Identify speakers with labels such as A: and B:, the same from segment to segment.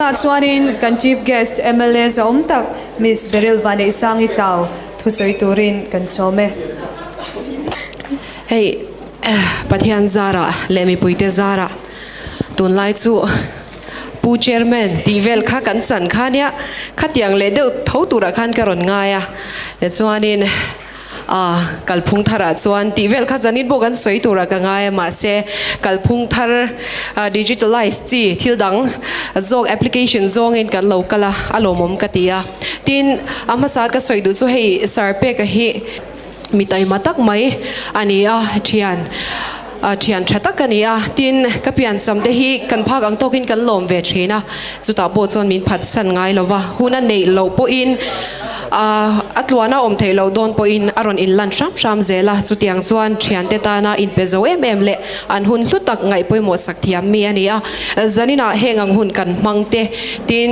A: Tunah chuanin kan Chief Guest mla zahawm tak Miss Beryl Vaneihsangi Tlau thusawi turin kan sawm e.
B: Hei Pathian zarah leh mipuite zarah tunlai chu Pu Chairman tih vel kha kan chan kha nia, khatiang leh deuh tho turah khan ka rawn ngai a, tichuanin ah kalphung tharah chuan tih vel kha zanin pawh kan sawi turah ka ngai a, mahse kalphung thar digitalize chi thil dang zawk application zawngin kan lo kal a, a lawmawm ka ti a. Tin, a hmasa ka sawi duh chu hei Sir Peka hi, Mi taima tak mai a ni a, thian thian tha tak a ni a, tin ka piancham te hi kan phak ang tawkin kan lawm ve thin a, chutah pawh chuan min phatsan ngai lo va, hun a neih loh pawhin a tluana awm theih loh dawn pawhin a rawn inlan hram hram zel a, chutiang chuan thiante tana inpe zo em em leh an hun hlu tak ngaih pawimawh sak thiam mi a ni a, zaninah heng ang hun kan hmang te tin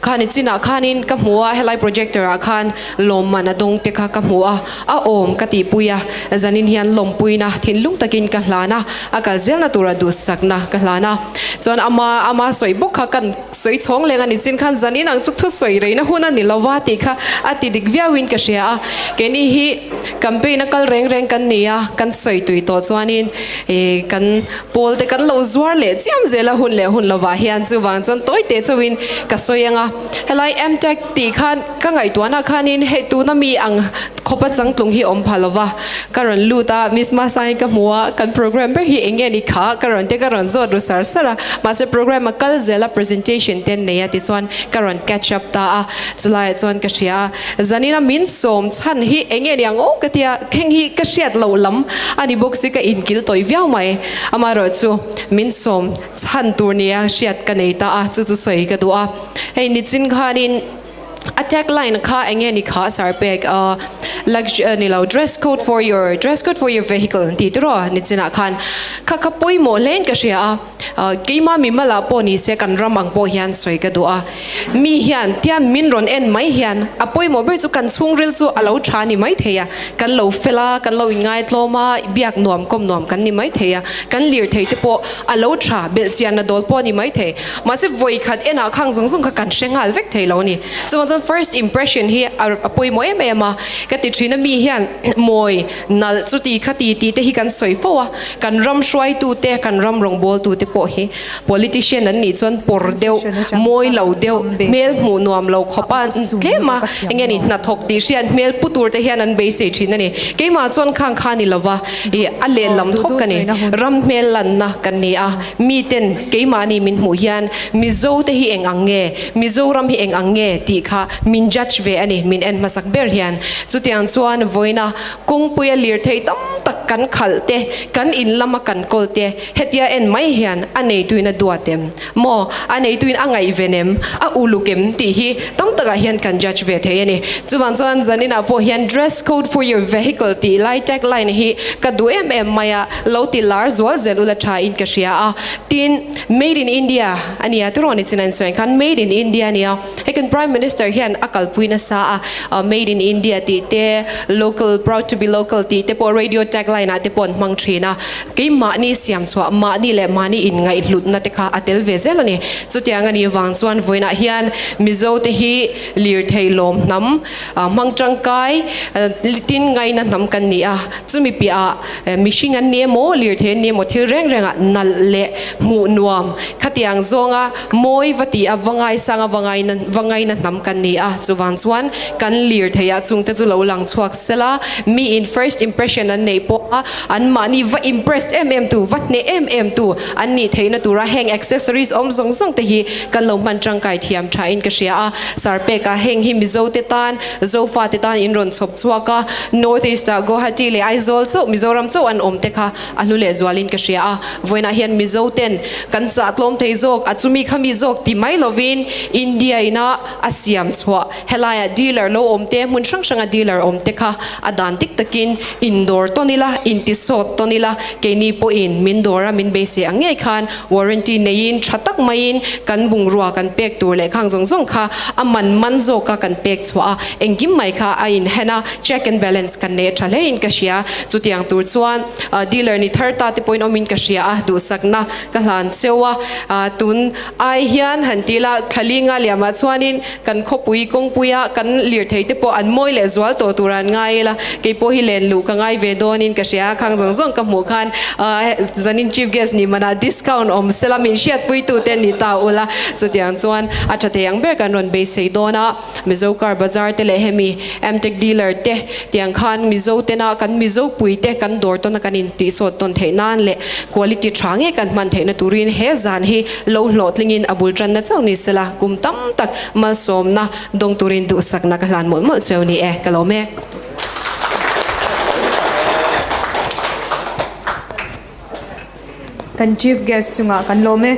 B: khani chinah khanin ka hmu a, helai projector ah khan Lawmman a dawng te kha ka hmu a, a awm ka tihpui a, zanin hian lawmpuina thinlung takin ka hlan a, a kal zelna tura duhsakna ka hlan a. Chuan ama ama sawi bawk kha kan sawi chhawng leng a ni chin khan zanin ang chu thusawi reina hun a ni lo va tih kha a ti dik viauin ka hria a. Keini hi campaign a kal reng reng kan ni a, kan sawi tui tawh chuanin ih kan pawl te kan lo zuar leh chiam zel a hun leh hun lovah hian chuvang chuan tawi teh chauhin ka sawi ang a. Helai MTech tih khan Ka ngaihtuahna khanin hei tuna mi ang khawpa changtlung hi awm pha lova ka rawn lut a, Miss Masangi ka hmu a, kan program ber hi eng nge ni kha ka rawn te ka rawn zawt ru sar sar a, mahse program a kal zel a presentation te an nei a tichuan ka rawn catch up ta a, chulaiah chuan ka hria a, zanina min sawm chhan hi eng nge ni ang aw ka tia, kheng hi ka hriat loh lam a ni bawk si ka inkil tawih viau mai, amaherawh chu min sawm chhan tur nia hriat ka nei ta a, chu chu sawi ka duh a, hei nichin khanin. A tag line kha eng nge ni kha sar pek a luxury ni lo dress code for your dress code for your vehicle an tih tiraw nichinah khan kha kha pawimawh hle in ka hria a keima mimal ah pawh ni se kan ram ang pawh hian sawi ka duh a mi hian tian min rawn en mai hian a pawimawh ber chu kan chhungril chu a lo tha ni mai thei a kan lo fel a kan lo inngai tlawm a biak nuam kawm nuam kan ni mai thei a kan lirthei te pawh A lo tha, belhchian a dawl pawh a ni maithei. Mahse vawi khat enah khang zawng zawng kha kan hre nghal vek thei lo a ni. Chuvang chuan first impression hi a pawimawh em em a. Ka ti thin a, mi hian mawi, nalh, chuti khati tih te hi kan sawi fo a. Kan ram hruaitute, kan ram rawngbawltute pawh hi politician an nih chuan pawr deuh, mawi lo deuh, hmel hmuh nuam lo khawp a tlem a, eng nge ni hnathawk tih hriat hmel pu tur te hian an beisei thin a ni. Keimah chuan khang kha ni lova. Ih, a lehlam thawk ka ni. Ram hmel lanna kan ni a, miten keimahni min hmuh hian Mizo te hi eng ang nge, Mizoram hi eng ang nge tih kha min judge ve a ni, min en hmasak ber hian. Chutiang chuan vawiina kawngpuia lirthei tam tak kan khalh te, kan in lama kan kawl te, hetia en mai hian a neituin a duat em? Maw? A neituin a ngaihven em? A uluk em? Tih hi tam takah hian kan judge ve thei a ni. Chuvang chuan zaninah pawh hian dress code for your vehicle tih lai tag line hi ka duh em em mai a, lo ti lar zual zel ula tha in ka hria a. Tin, Made in India a nia, turaw ni chin an sawi khan Made in India a nia. Hei kan Prime Minister hian a kalpui nasa a, Made in India tih te, Local, Proud to be local tih te pawh radio tagline ah te pawh an hmang thin a. Keimahni siam chhuah, mahni leh mahni inngaihhlutna te kha a tel ve zel a ni. Chutiang a nih vang chuan vawiinah hian Mizo te hi lirthei lawm hnam, hmang tangkai, tin ngaina hnam kan ni a. Chumi piahah mihring an ni emaw, lirthei an ni emaw thil reng rengah nalh leh hmuh nuam khatiang zawnga mawi va ti a, va ngaisanga va ngaina va ngaina hnam kan ni a. Chuvang chuan kan lirtheiah chungte chu lo lang chhuak sela, miin first impression an neih pawha anmahni va impressed em em tu, va hneh em em tu an nih theihna tura heng accessories awm zawng zawng te hi kan lo hman tangkai thiam thain ka hria a. Sarpeka heng hi Mizote tan Zofa te tan in rawn chhawp chhuak a, North East ah Guwahati leh Aizawl chauh Mizoram chauh an awm te kha a hlu leh zual in ka hria a. Vawiinah hian Mizo ten kan chah tlawm thei zawk, a chumi kha mi zawk ti mai lovin India ina a siam chhuah helaiah dealer lo awm te, hmun hrang hranga dealer awm te kha a dan dik takin indawr tawn ila. inti sawt tawn ila, keini pawhin min dawr a min beisei ang ngei khan warranty neiin tha tak maiin kan bungrua kan pek tur leh khang zawng zawng kha a man man zawka kan pek chhuah a, engkim mai kha a inhen a, check and balance kan nei a tha hlein ka hria. Chutiang tur chuan dealer ni thar ta te pawhin awmin ka hria a, duhsakna ka hlan cheu a, tun ai hian han ti ila thlalinga liamah chuanin Kan khawpui kawngpuia kan lirthei te pawh an mawi leh zual tawh tur an ngai ila, kei pawh hi len luh ka ngai ve dawnin ka hria, khang zawng zawng ka hmuh khan zanin chief guest ni manah discount awm sela min hriatpuitu te ni ta ula, chutiang chuan a tha thei ang ber kan rawn beisei dawn a, Mizo car bazar te leh hemi Amtech dealer te tiang khan Mizo tena kan Mizo pui te kan dawr tawna kan intihsawt tawn theih nan leh quality tha ngei kan hman theihna turin he zan hi lo hlawhtlingin a bul tanna chauh ni sela kum tam tak malsawmna dawng turin duhsakna ka hlan mawlh mawlh cheu ni e, ka lawm e.
A: Kan Chief Guest chungah kan lawm e.